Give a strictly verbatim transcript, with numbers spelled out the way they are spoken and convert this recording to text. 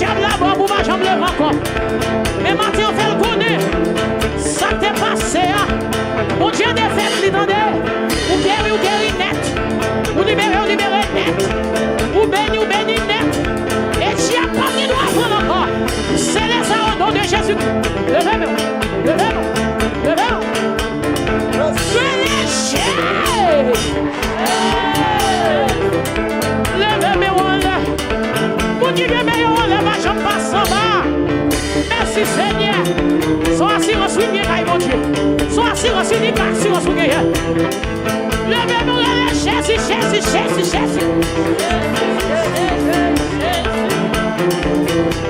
Dyab la bò pou pa janm leve ankò. Men maten an fè l konnen sa k te pase a. Bondye defèt li, tande. Ou geri, ou geri nèt. Ou libere, ou libere nèt. Ou beni, ou beni nèt. E dyab p ap gen dwa pran l ankò. Sele sa o non de Jezi. Leve men w. Leve men w. Leve men w. Leve men w. Leve men w anlè. Moun ki gen men yo anlè pa janm pase anba. Mèsi Senyè. Se yon asirans wi m gen kay Bondye. Se yon asirans wi, li ka asirans ou genyen. Leve men w, rele Jezi, Jezi, Jezi, Jezi.